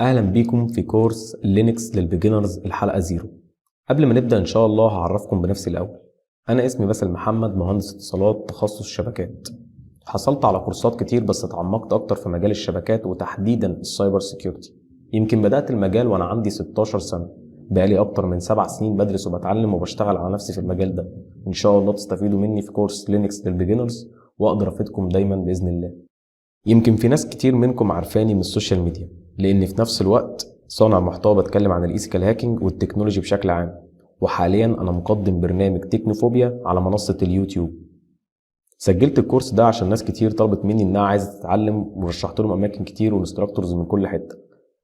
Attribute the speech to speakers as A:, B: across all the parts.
A: اهلا بيكم في كورس Linux لل beginners، الحلقة zero. قبل ما نبدا ان شاء الله هعرفكم بنفسي الاول. انا اسمي باسل محمد، مهندس اتصالات تخصص شبكات. حصلت على كورسات كتير، بس اتعمقت اكتر في مجال الشبكات وتحديدا ال cyber security. يمكن بدات المجال وانا عندي 16 سنه، بقالي اكتر من 7 سنين بدرس وبتعلم وبشتغل على نفسي في المجال ده. ان شاء الله تستفيدوا مني في كورس Linux لل beginners واقدر افيدكم دايما باذن الله. يمكن في ناس كتير منكم عارفاني من ال social media، لاني في نفس الوقت صانع محتوى بتكلم عن ال ethical hacking وال technology بشكل عام، وحاليا انا مقدم برنامج تكنوفوبيا على منصة اليوتيوب. سجلت الكورس ده عشان ناس كتير طلبت مني انها عايزه تتعلم، ورشحت لهم اماكن كتير و instructors من كل حته،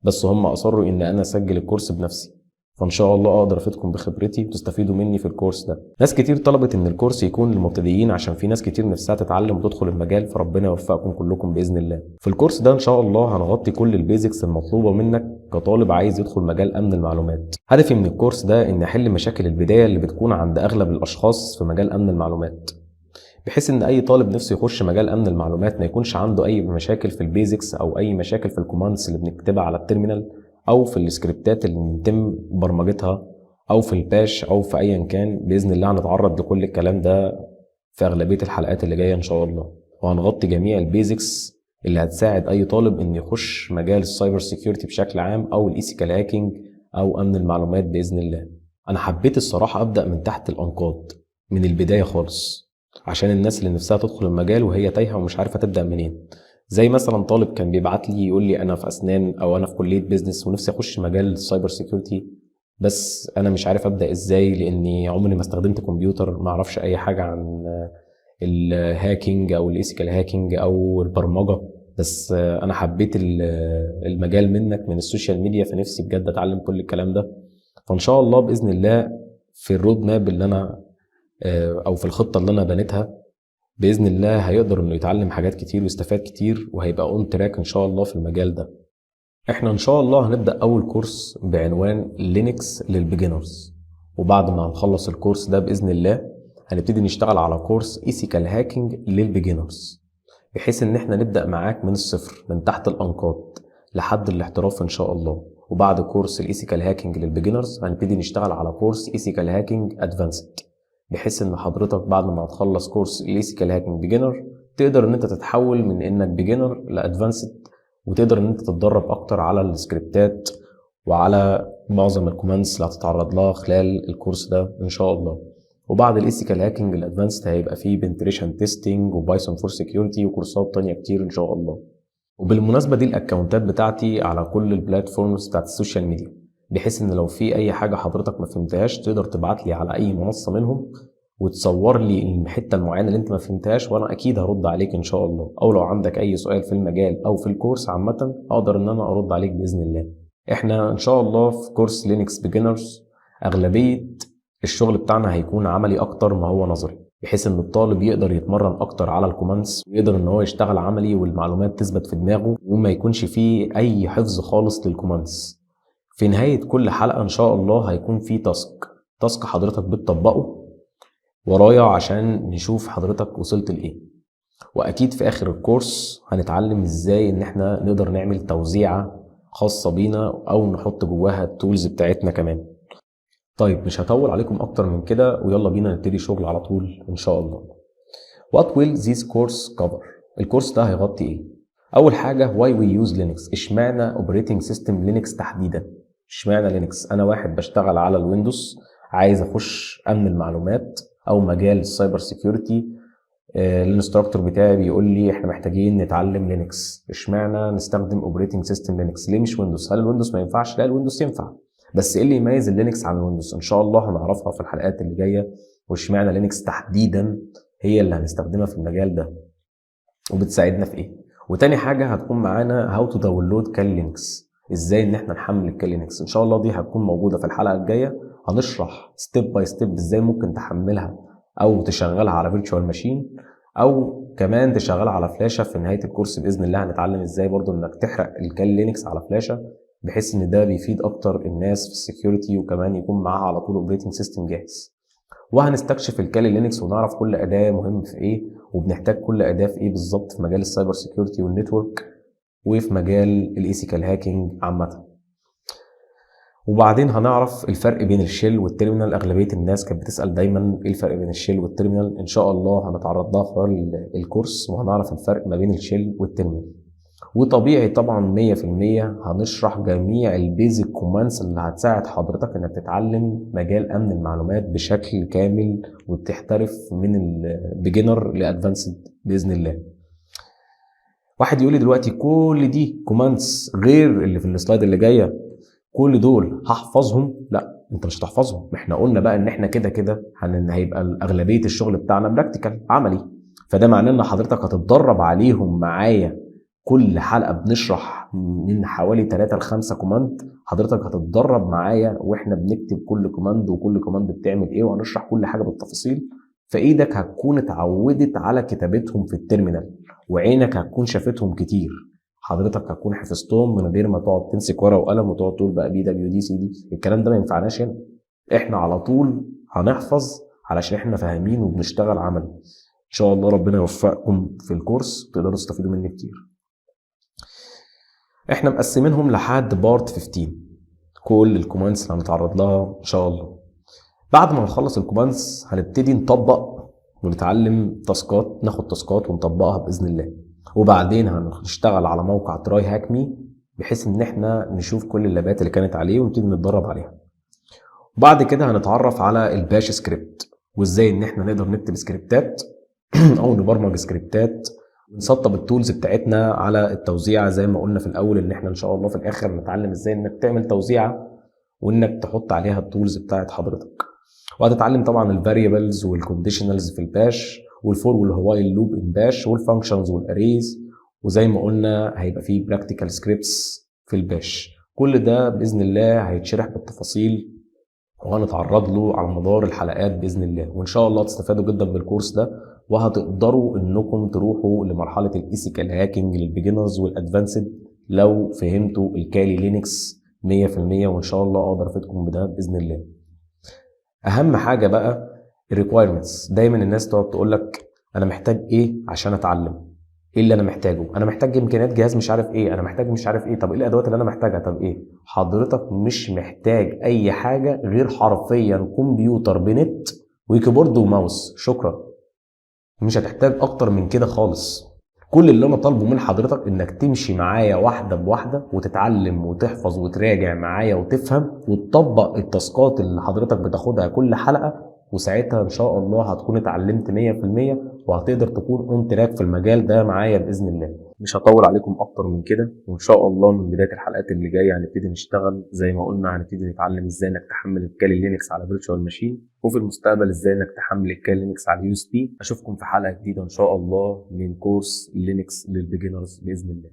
A: بس هم اصروا ان انا اسجل الكورس بنفسي. فان شاء الله اقدر افيدكم بخبرتي وتستفيدوا مني في الكورس ده. ناس كتير طلبت ان الكورس يكون للمبتدئين، عشان في ناس كتير نفسها تتعلم وتدخل المجال، فربنا يوفقكم كلكم باذن الله. في الكورس ده ان شاء الله هنغطي كل ال basics المطلوبة منك كطالب عايز يدخل مجال امن المعلومات. هدفي من الكورس ده ان احل مشاكل البداية اللي بتكون عند اغلب الاشخاص في مجال امن المعلومات، بحيث ان اي طالب نفسه يخش مجال امن المعلومات ما يكونش عنده اي مشاكل في ال basics او اي مشاكل في ال commands اللي بنكتبها على ال terminal او في السكريبتات اللي بيتم برمجتها او في ال bash او في ايا كان. باذن الله هنتعرض لكل الكلام ده في اغلبية الحلقات اللي جاية ان شاء الله، وهنغطي جميع ال basics اللي هتساعد اي طالب ان يخش مجال ال cyber security بشكل عام او ال ethical hacking او امن المعلومات باذن الله. انا حبيت الصراحة ابدا من تحت الانقاض، من البداية خالص، عشان الناس اللي نفسها تدخل المجال وهي تايهه ومش عارفه تبدا منين. زي مثلا طالب كان بيبعت لي يقول لي: انا في اسنان او انا في كليه business ونفسي اخش مجال ال cyber security، بس انا مش عارف ابدا ازاي، لاني عمري ما استخدمت كمبيوتر، ما اعرفش اي حاجة عن ال hacking او ال ethical hacking او البرمجه، بس انا حبيت المجال منك من ال social media، فنفسي بجد اتعلم كل الكلام ده. فان شاء الله باذن الله في ال road map اللي انا او في الخطة اللي انا بنيتها، باذن الله هيقدر انه يتعلم حاجات كتير ويستفاد كتير وهيبقى on track ان شاء الله في المجال ده. احنا ان شاء الله هنبدا اول كورس بعنوان Linux لل beginners، وبعد ما هنخلص الكورس ده باذن الله هنبتدي نشتغل على كورس ethical hacking لل beginners، بحيث ان احنا نبدا معاك من الصفر، من تحت الانقاض لحد الاحتراف ان شاء الله. وبعد كورس ال ethical hacking لل beginners هنبتدي نشتغل على كورس ethical hacking advanced، بحيث ان حضرتك بعد ما تخلص كورس ال ethical hacking beginner تقدر ان انت تتحول من انك beginner ل advanced، وتقدر ان انت تتدرب اكتر على السكريبتات وعلى معظم ال commands اللي هتتعرض لها خلال الكورس ده ان شاء الله. وبعد ال ethical hacking ال advanced هيبقى فيه penetration testing و Python for security وكورسات تانية كتير ان شاء الله. وبالمناسبة، دي الاكونتات بتاعتي على كل ال platforms بتاعت ال social media، بحيث ان لو في اي حاجة حضرتك ما فهمتهاش تقدر تبعت لي على اي منصة منهم وتصور لي الحتة المعينة اللي انت ما فهمتهاش، وانا اكيد هرد عليك ان شاء الله. او لو عندك اي سؤال في المجال او في الكورس عامة اقدر ان انا ارد عليك باذن الله. احنا ان شاء الله في كورس Linux beginners اغلبية الشغل بتاعنا هيكون عملي اكتر ما هو نظري، بحيث ان الطالب يقدر يتمرن اكتر على ال commands ويقدر ان هو يشتغل عملي والمعلومات تثبت في دماغه وما يكونش فيه اي حفظ خالص لل commands. في نهاية كل حلقة ان شاء الله هيكون في task، task حضرتك بتطبقه ورايا عشان نشوف حضرتك وصلت لايه. واكيد في اخر الكورس هنتعلم ازاي ان احنا نقدر نعمل توزيعة خاصة بينا او نحط جواها ال tools بتاعتنا كمان. طيب، مش هطول عليكم اكتر من كده، ويلا بينا نبتدي شغل على طول ان شاء الله. What will this course cover؟ الكورس ده هيغطي ايه؟ اول حاجه، why we use Linux؟ اشمعنى operating system Linux تحديدا؟ اشمعنى Linux؟ انا واحد بشتغل على ال Windows، عايز اخش امن المعلومات او مجال ال cyber security، ال instructor بتاعي بيقول لي احنا محتاجين نتعلم Linux. اشمعنى نستخدم operating system Linux؟ ليه مش Windows؟ هل ال Windows ما ينفعش؟ لا، ال Windows ينفع، بس ايه اللي يميز ال Linux عن ال Windows؟ ان شاء الله هنعرفها في الحلقات اللي جايه، واشمعنى Linux تحديدا هي اللي هنستخدمها في المجال ده وبتساعدنا في ايه. وتاني حاجة هتكون معانا how to download Kali Linux، ازاي ان احنا نحمل ال Kali Linux. ان شاء الله دي هتكون موجودة في الحلقة الجايه، هنشرح step by step ازاي ممكن تحملها او تشغلها على virtual machine او كمان تشغلها على فلاشه. في نهاية الكورس باذن الله هنتعلم ازاي برضو انك تحرق ال Kali Linux على فلاشه، بحيث ان ده بيفيد اكتر الناس في ال security وكمان يكون معاها على طول operating system جاهز. وهنستكشف ال Kali Linux ونعرف كل اداه مهم في ايه وبنحتاج كل اداه في ايه بالظبط في مجال ال cyber security وال network. وفي مجال ال ethical hacking عامه. وبعدين هنعرف الفرق بين ال shell وال terminal. اغلبية الناس كانت بتسال دايما ايه الفرق بين ال shell وال terminal. ان شاء الله هنتعرض لها خلال الكورس وهنعرف الفرق ما بين ال shell وال terminal. وطبيعي طبعا 100% هنشرح جميع ال basic commands اللي هتساعد حضرتك انك تتعلم مجال امن المعلومات بشكل كامل وتحترف من ال beginner ل advanced باذن الله. واحد يقول لي دلوقتي كل دي commands غير اللي في ال slide اللي جايه، كل دول هحفظهم؟ لا، انت مش هتحفظهم. احنا قلنا بقى ان احنا كده كده هيبقى اغلبية الشغل بتاعنا practical عملي، فده معناه ان حضرتك هتتدرب عليهم معايا. كل حلقة بنشرح من حوالي 3 ل 5 command، حضرتك هتتدرب معايا واحنا بنكتب كل command وكل command بتعمل ايه، وهنشرح كل حاجة بالتفاصيل. فايدك هتكون اتعودت على كتابتهم في ال terminal وعينك هتكون شافتهم كتير، حضرتك هتكون حفظتهم من غير ما تقعد تمسك ورقة وقلم وتقعد تقول بقى pwd cd. الكلام ده ما ينفعناش هنا، احنا على طول هنحفظ علشان احنا فاهمين وبنشتغل عملي. ان شاء الله ربنا يوفقكم في الكورس وتقدروا تستفيدوا منه كتير. احنا مقسمينهم لحد part 15 كل ال commands اللي هنتعرض لها ان شاء الله. بعد ما نخلص ال commands هنبتدي نطبق ونتعلم task ات، ناخد task ات ونطبقها باذن الله. وبعدين هنشتغل على موقع TryHackMe بحيث ان احنا نشوف كل ال lab ات اللي كانت عليه ونبتدي نتدرب عليها. وبعد كده هنتعرف على ال bash script وازاي ان احنا نقدر نكتب سكريبتات او نبرمج سكريبتات ونسطب ال tools بتاعتنا على التوزيعه. زي ما قلنا في الاول ان احنا ان شاء الله في الاخر نتعلم ازاي انك تعمل توزيعه وانك تحط عليها ال tools بتاعت حضرتك. وهتتعلم طبعا ال variables وال conditionals في ال bash وال for وال while loop in bash وال functions وال arrays، وزي ما قلنا هيبقى فيه practical scripts في ال bash. كل ده باذن الله هيتشرح بالتفاصيل وهنتعرض له على مدار الحلقات باذن الله. وان شاء الله تستفادوا جدا بالكورس ده وهتقدروا انكم تروحوا لمرحلة ال ethical hacking لل beginners وال advanced لو فهمتوا ال Kali Linux 100%، وان شاء الله اقدر افيدكم بده باذن الله. اهم حاجة بقى ال requirements. دايما الناس تقعد تقول لك انا محتاج ايه عشان اتعلم؟ ايه اللي انا محتاجه؟ انا محتاج امكانيات جهاز مش عارف ايه، انا محتاج مش عارف ايه، طب ايه الادوات اللي انا محتاجها؟ طب ايه؟ حضرتك مش محتاج اي حاجة غير حرفيا كمبيوتر بنت و keyboard و mouse، شكرا. مش هتحتاج اكتر من كده خالص. كل اللي انا طالبه من حضرتك انك تمشي معايا واحدة بواحدة وتتعلم وتحفظ وتراجع معايا وتفهم وتطبق ال task ات اللي حضرتك بتاخدها كل حلقه، وساعتها ان شاء الله هتكون اتعلمت 100% وهتقدر تكون on track في المجال ده معايا باذن الله. مش هطول عليكم اكتر من كده، وان شاء الله من بداية الحلقات اللي جاية هنبتدي نشتغل زي ما قلنا، هنبتدي نتعلم ازاي انك تحمل ال Kali Linux على virtual machine، وفي المستقبل ازاي انك تحمل ال Kali Linux على USB. اشوفكم في حلقة جديدة ان شاء الله من كورس Linux لل beginners باذن الله.